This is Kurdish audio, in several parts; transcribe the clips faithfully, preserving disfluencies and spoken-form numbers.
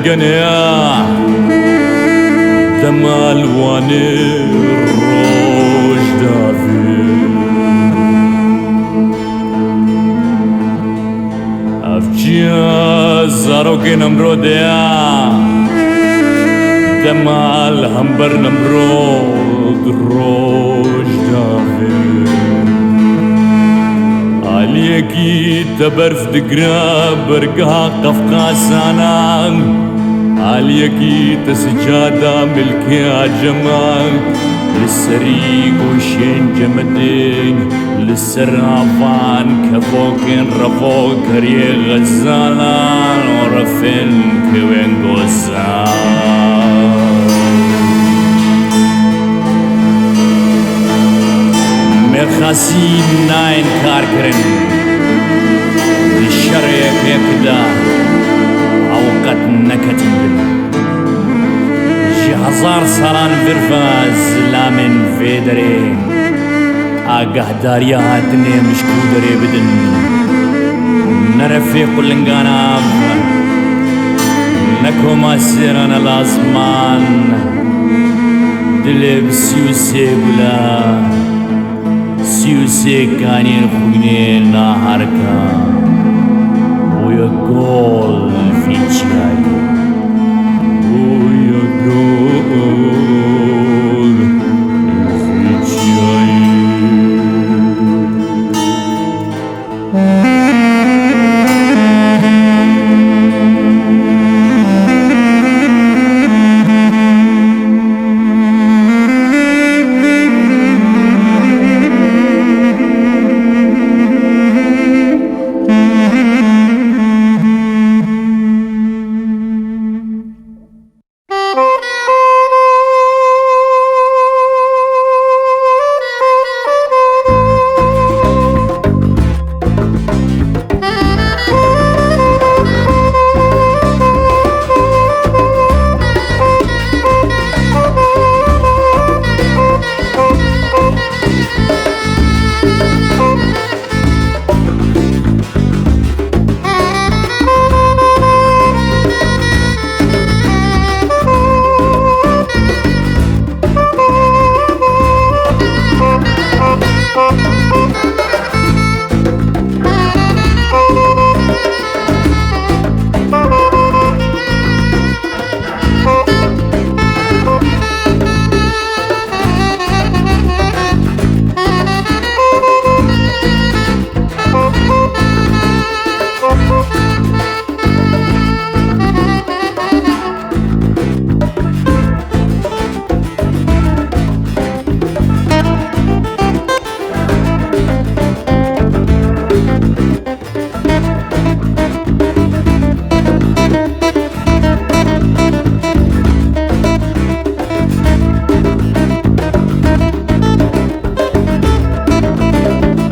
Gene ya, dema li Wanê roj davê. Ev çiya zarokên emro de ya, dema li hember Nemrod roj davê. Aliyekî te berf digre bergeha Qefqasanan, aliyekî te sicada milkê Aceman, li serî goşên cemedê, li ser avan kevokên revokeriyê Xezalan û refên kewên gozan. Mêrxasî nayên kar kirin. Di şerê yekek de ew qet neketin bin. Ji hezar salan vir ve zilamên vê derê agahdariya hatinê mişkû derê bidin. Ne refê qulingan av, ne koma sêran el azman, dilê bi sî û sê gula, sî û sê kaniyên xwînê naharika, bûye gol vî çiyayê. Bûye gol vî çiyayê.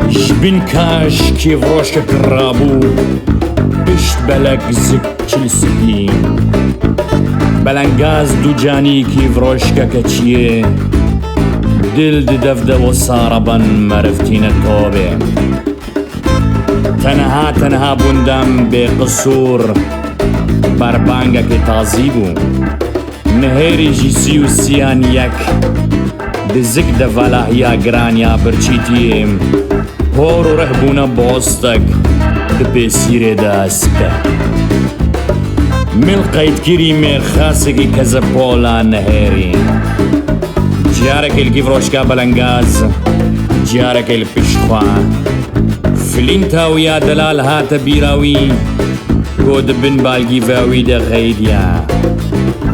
Ji bin kaş kêvroşek rabû, pişt belek zik çil spî. Belengaz du canî kêvroşke keçiyê, dil di dev de wisa reben meriv tîne tobê. Tenha tenha bûn dem bê qisûr, berbangekê tazî bû. Nihêrî jî sî û sîyan yek di zik de valahiya giran ya birçîtiyê, hor û rih bûne bostek di pêsîrê de spe. Mil qeydkirî mêrxasekî kezepola nihêrî. Carekê li kîvroşka belengaz, carekê li pişt xwe. Filînta wî ya delal hate bîra wî, ku di bin balgîva wî de xeydiya.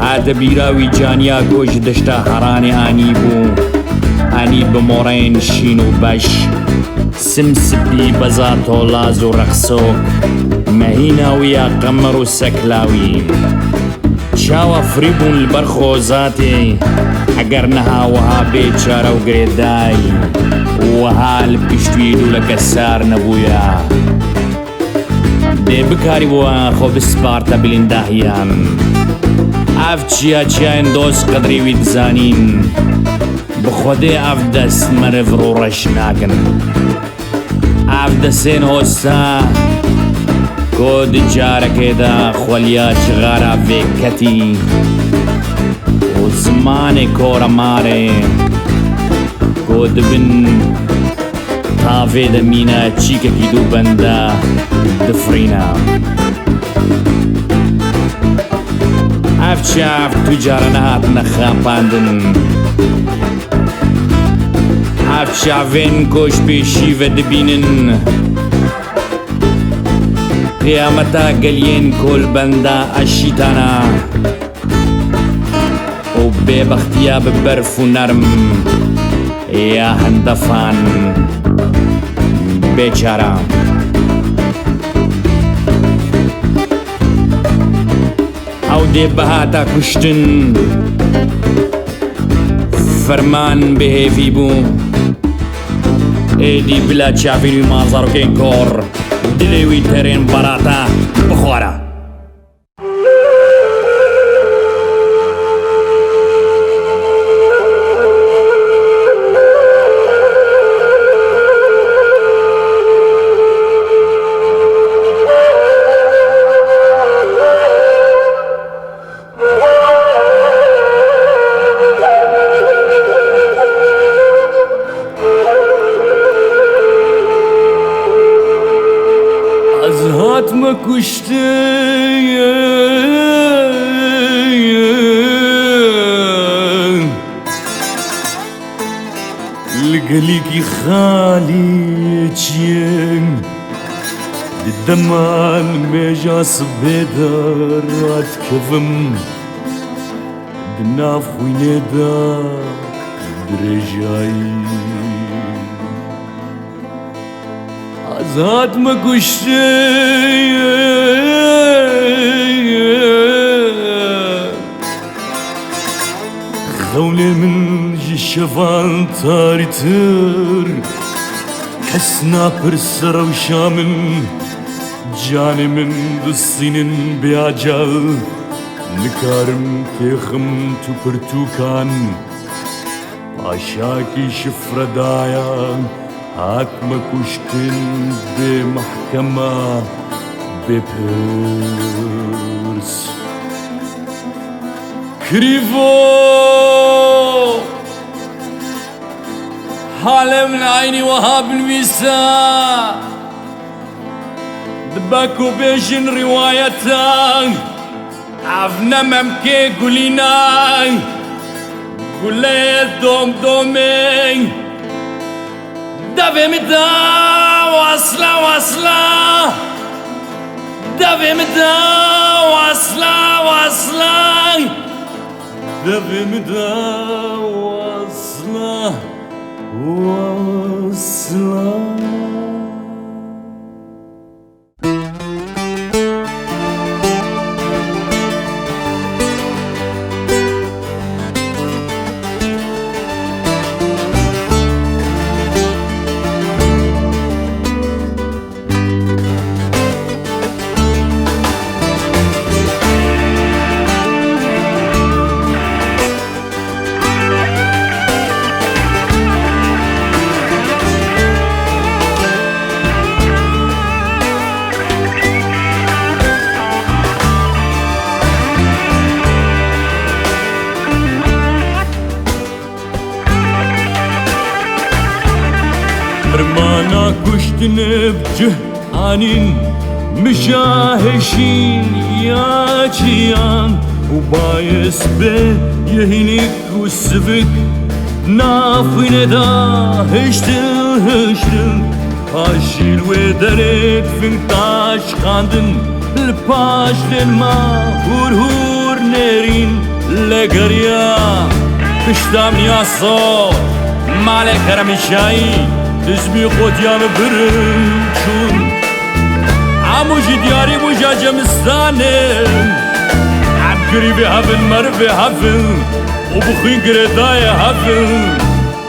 Hate bîra wî caniya ku ji deşta Heranê anîbû, anî bi morên şîn û beş, sim sipî, beza tolaz û rexsok, mehîna wî ya qemer û sekla wî. Çawa firî bûn li ber xozatê, eger niha wiha bê çare û girêday, wiha li pişt wî lûleke sar nebûya. Dê bikarîbû xwe bisparta bilîndahiyan. Ev çiya çiyayên dost qedrê wî dizanîn. Bi Xwedê ev dest meriv rûreş nakin. Ev destên hosta Ku di carekê de xweliya cixara vê ketî û zimanê koremarê ku di bin tavê de mîne çîkekî dû bende difirîne. Ev çav tu cara nehatine xapandin. Ev çavên ku ji pêşî ve dibînin qiyameta geliyên ku li benda eşîtana û bêbextiya bi berf û nerm ya hindefan bêçara. Ew dê bihata kuştin. Ferman bi hêvî bû. Êdî bila çavên wî ma zarokên kor, dilê wî terên barata bixwara. Ez hatime kuştin. Li gelîkî xalî çiyên di dema nimêja sibê de radikevim, di nav xwînê de dirêjayî. Ez hatime kuştin. Xewnê min ji şevan tarîtir. Kes napirse rewşa min. Canê min distînin bê acel. Nikarim têxim tu pirtûkan. Paşakî şifre daye, hatime kuştin bê mehkema, bê pirs. Kirîvo! Halê min eynî wiha binivîse. Dibe ku bêjin rîwayetan. Ev ne memkê gulînan, gulê domdomê. Devê min de wasla, wasla. Devê min de wasla, wasla. Devê min de wasla, wasla. Fermana kuştinê bi cih anîn, mijahêşîn ya çiyan û bayê spê yê hînik û sivik, nav xwînê de hiştin, hiştin. Paşî li wê derê difin taş qandin, li paş tên ma hûr hûr nêrîn legeriya. Pişta min ya so malê Keremîşayî, dizmî qotiya min birin çûn. Hemû jî diyarî bû ja cemistanê. Em kirî vê hevin, merivê hevin û bi xwîn girêdayê hevin.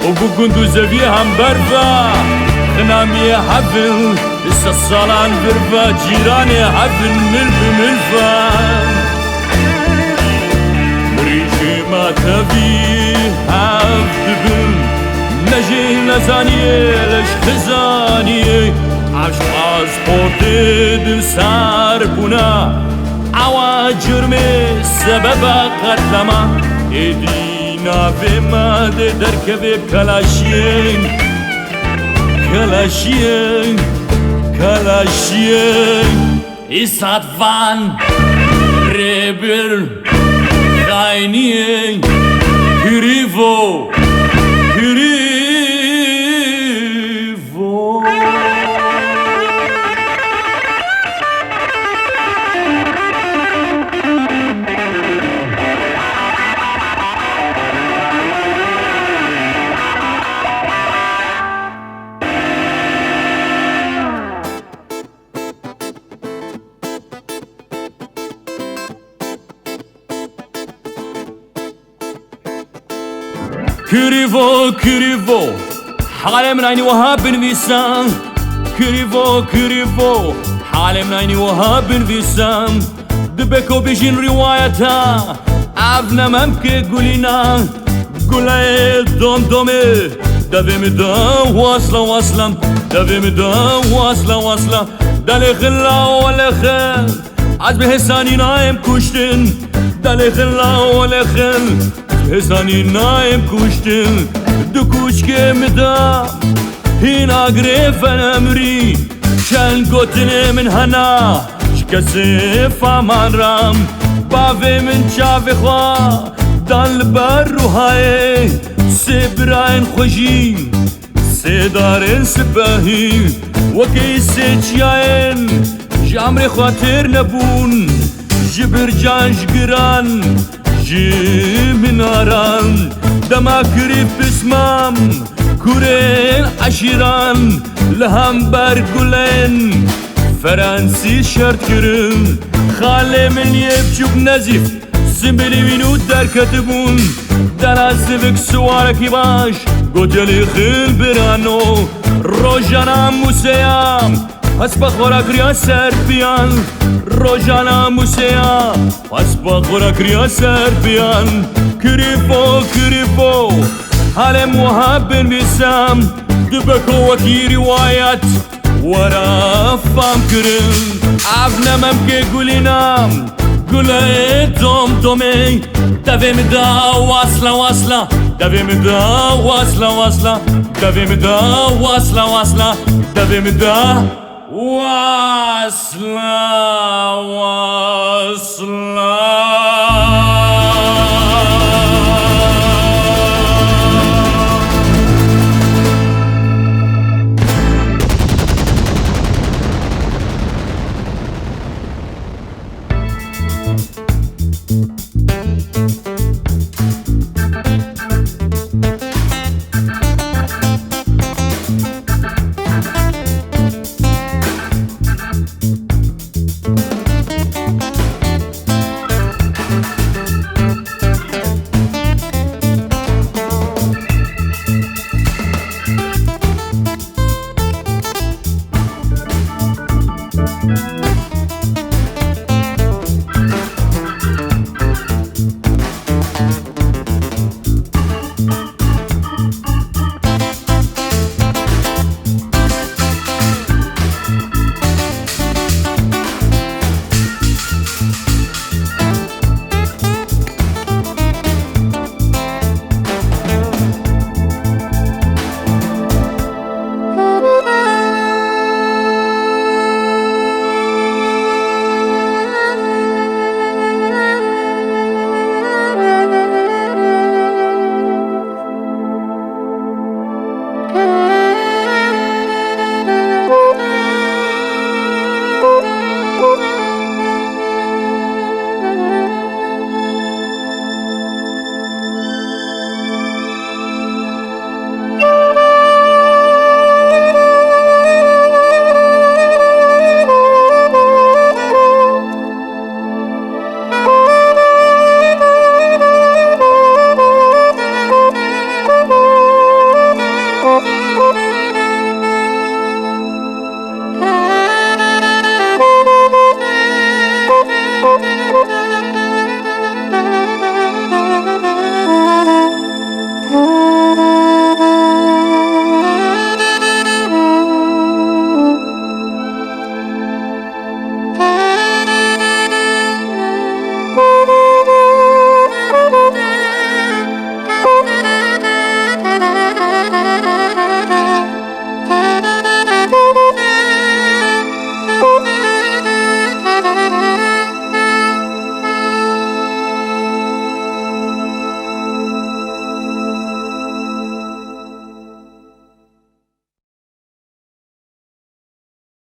Û bi gund û zeviyê hember ve, xinamiyê hevin, li sed salan vir ve, cîranê hevin, mil bi mil ve. Mirîşê me tevî hev dibin, ne jê nezaniyê, leş xizaniyê, ev ji pasportê dirsan. Bûna awa curmê sebeba qetlama. Êdî navê me dê derkevê Kalaşiyên, Kalaşiyên, Kalaşiyên. Îsat van rêbir xayniyên, kirîvo, kirîvo. Kirîvo, kirîvo, halê min eynî wiha binivîsan. Kirîvo, kirîvo, halê min eynî wiha binivîsan. Dibe ku bijîn rîwayeta, ev ne memkê gulîna. Guleyê domdomê, devê min da wasla wasla, devê min da wasla wasla. Delê xilla welê xil, ez bi hêsanî nayêm kuştin. Delê xilla welê xil, ez bi hêsanî nayêm kuştin. Di kûçkê min da hîna girêfene mirî. Çend gotinê min hena, ji kesê faman ram. Bavê min çavê xwe dan li ber ruhayê. Sê birayên xwe jî, sê darên sipehî, wekî sê çiyayên ji emrê xwe têr nebûn. Ji bircan, ji giran, ji minaran, dema kirî pismam, kurên eşîran li hember gulên Fransî şert kirin. Xalê min yê biçûk Nezîf, simbilî wî nû derketibûn. Dera zivik siwarekî baş, gotelî xil birano. Rojana Mûseya, hespa xwe ra kiriya ser piyan. Rojana Mûseya, hespa xwe ra kiriya ser piyan. Kirîfo, kirîfo, halê min wiha binivîsam. Dibe ku wekî rîwayet were fam kirin. Ev ne memkê gulîna, gulê domdomê. Devê min da wasla wasla, devê min da wasla wasla, devê min da wasla wasla, devê min da wasla wasla.